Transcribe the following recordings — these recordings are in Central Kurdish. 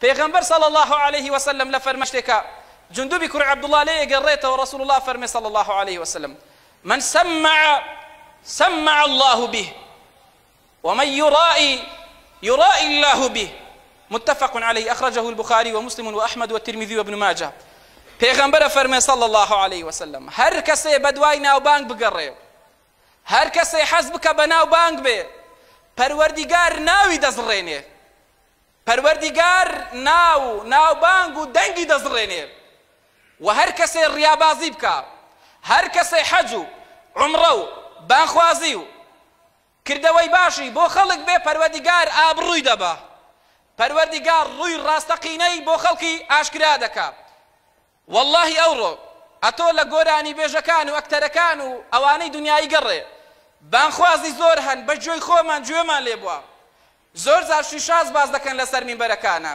پێغەمبەر صلی اللە علیه وسلم لە فەرمایشتێکا جندوبی کوڕی عبداللە لێ ئەگەڕێتەوە رسول اللە فەرمێ صلی اللە علیه وسلم من سمع سمع الله به ومن يرائي يرائي الله به متفق عليه أخرجه البخاري ومسلم وأحمد والترمذي وابن ماجه پێغەمبەر فەرمێ صلی الله علیه وسلم هەر کەسێ بەدوای ناوبانگ بگەڕێ هەر کەسێ حەز بکە بە ناوبانگ بێ پەروەردیگار ناوی دەزڕێنێ پەروەردیگار ناو و ناوبانگ و دەنگی دەزڕێنێ وە هەر کەسێ ڕیابازی بکا هەر کەسێ حەج و عومڕە و بانگخوازی و کردەوەی باشی بۆ خەڵک بێ پەروەردیگار ئابڕووی دەبا پەروەردیگار ڕووی ڕاستەقینەی بۆ خەڵکی ئاشکرا دەکا وەڵاهی ئەوڕۆ ئەتۆ لە گۆرانی بێژەکان و ئەکتەرەکان و ئەوانەی دونیایی گەڕێ بانگخوازی زۆر هەن بە گوێی خۆمان گوێمان لێ بوە زۆر جار شتی شاز باس دەکەن لەسەر مینبەرەکانە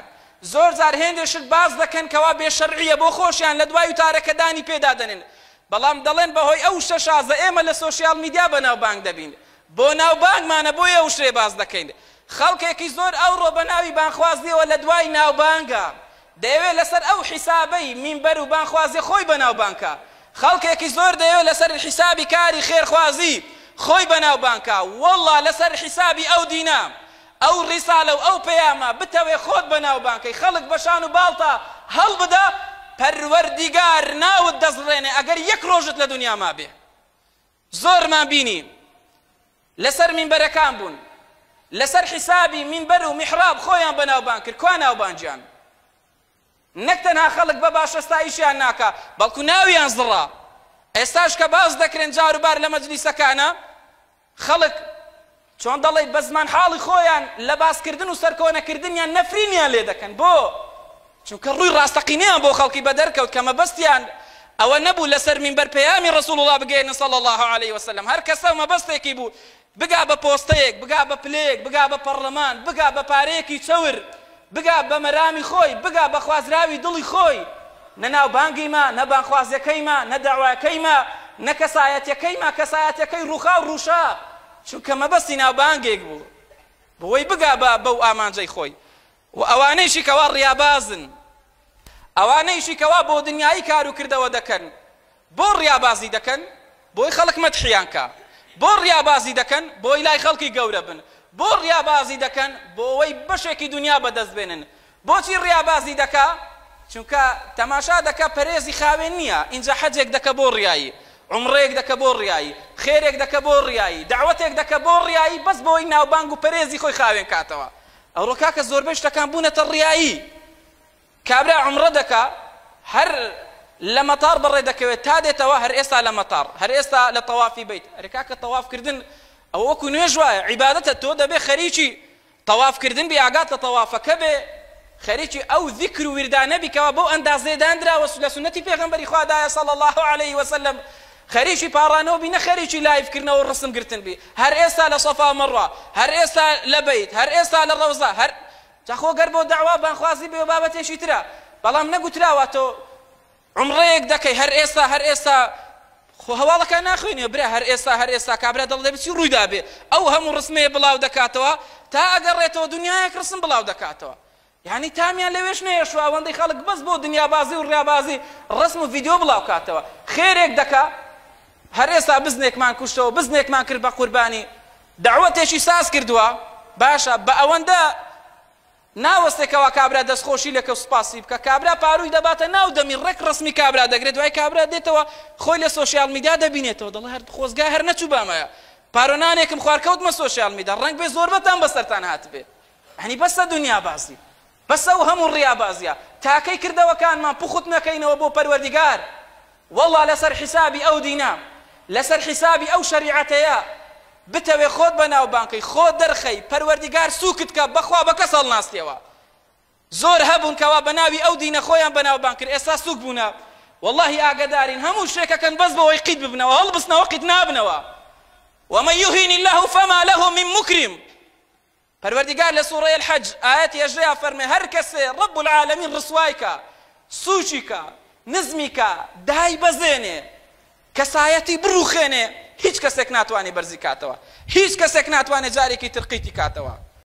زۆر جار هێندێ شت باس دەکەن کەوا بێ شەرعیە بۆ خۆشیان لە دوای وتارەکە دانی پێدا دەنێن بەڵام دەڵێن بەهۆی ئەو وشە شازە ئێمە لە سۆشیال میدیا بەناوبانگ دەبین بۆ ناوبانگمانە بۆیە وشەیە باس دەکەین خەڵکێکی زۆر ئەوڕۆ بەناوی بانگخوازیەوە لە دوای ناوبانگە دەیەوێت لەسەر ئەو حیسابەی مینبەر و بانگخوازی خۆی بەناوبانگ کا. خەڵکێکی زۆر دەیەوێت لەسەر حیسابی کاری خێرخوازی خۆی بەناوبانگ کا. وەڵڵا لەسەر حیسابی ئەو دینە، ئەو ڕیسالە و ئەو پەیامە بتەوێ خۆت بەناوبانگ کەی، خەڵک بە شان و باڵتا هەڵبدە، پەروەردیگار ناوت دەزڕێنێ ئەگەر یەک ڕۆژت لە دونیا مابێ. زۆرمان بینی لەسەر مینبەرەکان بوون لەسەر حیسابی مینبەر و میحراب خۆیان بەناوبانگ کرد کوا ناوبانگیان نەک تەنها خەڵک بە باشە ستایشیان ناکا بەڵکو ناویان زڕا ئێستاش کە باس دەکرێن جاروبار لە مەجلیسەکانە خەڵک چۆن دەڵێی بە زمانحاڵی خۆیان لە باسکردن و سەرکۆنەکردنیان نەفرینیان لێ دەکەن، بۆ؟ چونکە ڕووی ڕاستەقینەیان بۆ خەڵکی بەدەرکەوت کە مەبەستیان ئەوە نەبوو لەسەر مینبەر پەیامی ڕسول اللە بگەیەنن صلی اللە علیە وسلم، هەر کەسە و مەبەستێکی بوو بگا بە پۆستەیەک، بگا بە پلەیەک، بگا بە پەڕلەمان، بگا بە پارەیەکی چەور، بگا بە مەرامی خۆی، بگا بە خوازراوی دڵی خۆی، نە ناوبانگی ما، نە بانگخوازیەکەی ما، نە دەعواکەی ما، نە کەسایەتیەکەی ما، کەسایەتیەکەی ڕووخا و ڕووشا. چونکە مەبەستی ناوبانگێک بوو بۆی بگا بە بەو ئامانجەی خۆی و ئەوانەیشی کەوا ڕیابازن ئەوانەیشی کەوا بۆ دنیایی کار و کردەوە دەکەن بۆ ڕیابازی دەکەن بۆی خەڵک مەدحیان کا بۆ ڕیابازی دەکەن بۆی لای خەڵکی گەورە بن بۆ ڕیابازی دەکەن بۆ ئەوەی بەشێکی دنیا بەدەست بێنن بۆچی ڕیابازی دەکا؟ چونکە تەماشا دەکا پەرێزی خاوێن نیە، ئینجا حەجێک دەکە بۆ ڕیایی، عومڕەیەک دەکە بۆ ڕیایی، خێرێک دەکە بۆ ڕیایی، دەعوەتێک دەکە بۆ ڕیایی بەس بۆی ناوبانگ و پەرێزی خۆی خاوێن کاتەوە. ئەوڕۆ کاکە زۆربەی شتەکان بوونەتە ڕیایی. کابرا عومڕە دەکا هەر لە مەتاڕ بەڕێ دەکەوێت تا دێتەوە هەر ئێستا لە مەتاڕ، هەر ئێستا لە تەوافی بەیت. ئەرێ کاکە تەواف کردن ئەوە وەکو نوێژ وایە، عیبادەتە تۆ دەبێ خەریکی تەواف کردن بی ئاگات لە تەوافەکە بێ خەریکی ئەو زیکر و ویردانە بی کەوا بەو ئەندازەیە داندراوە لە سوننەتی پێغەمبەری خوادایە صلی اللە علیه وسلم خەریکی پاڕانەوە بی نە خەریکی live کردنەوە و ڕسم گرتن بی هەر ئێستا لە سەفا و مەڕوە هەر ئێستا لە بەیت هەر ئێستا لە ڕەوزە هەر جا خۆ گەر بۆ دەعوا بانخوازی بێ و بابەتێکی ترە بەڵام نەگوتراوە تۆ عومڕەیەک دەکەی هەر ئێستا هەر ئێستا خۆ هەواڵەکان ناخوێنیەوە برا هەر ئێستا هەر ئێستا کابرا دەڵێ دەبێ چی ڕووی دابێ ئەو هەموو ڕسمەیە بڵاو دەکاتەوە تا ئەگەڕێتەوە دنیایەک ڕسم بڵاو دەکاتەوە یعنی تامیان لەوێش نەیەشوە ئەوەندەی خەڵک بەس بۆ دنیابازی و ڕیابازی ڕسم و ڤیدیۆ بڵاو کاتەوە خێرێک دەکا هەر ئێستا بزنێکمان کوشتەوە بزنێکمان کرد بە قوربانی دەعوەتێکی ساز کردووە باشە بە ئەوەندە ناوەستێ کەوا کابرا دەست خۆشی لێکە و سوپاسی بکا کابرا پارووی دەباتە ناو دەمی ڕێک ڕەسمی کابرا دەگرێت دوای کابرا دێتەوە خۆی لە سۆشیال میدیا دەبینێتەوە دەڵێ هەر خۆزگا هەر نەچووبامایە پارۆ نانێکم خوار کەوتمە سۆشیال میدیا ڕەنگ بێ زۆربەتان بەسەرتان هاتبێ یعنی بەسە دنیا بازی بەسە و هەموو ڕیابازیە تاکەی کردەوەکانمان پوخت نەکەینەوە بۆ پەروەردیگار وەڵا لەسەر حیسابی ئەو دینە لەسەر حیسابی ئەو شەریعەتەیە بتەوێ خۆت بەناوبانگ کەی خۆت دەرخەی پەروەردیگار سوکت کا بەخوا بەکەس هەڵناستیەوە زۆر هەبوون کەوا بەناوی ئەو دینە خۆیان بەناوبانگ کرد ئێستا سوک بوونە وەڵاهی ئاگەدارین هەموو شتێکەکەن بەس بەوەی قیت ببنەوە هەڵبستنەوە قیت نابنەوە ومن یهین اللە فما له من مکرم پەروەردیگار لە سوڕەی الحج ئایەتی 18 ئەفەرمێ هەر کەسێ رب العالمین ڕسوای کا سوکی کا نزمی کا دایبەزێنێ کەسایەتی بڕوخێنێ هیچ کەسێک ناتوانێ بەرزی کاتەوە هیچ کەسێک ناتوانێ جارێکی تر قیتی کاتەوە.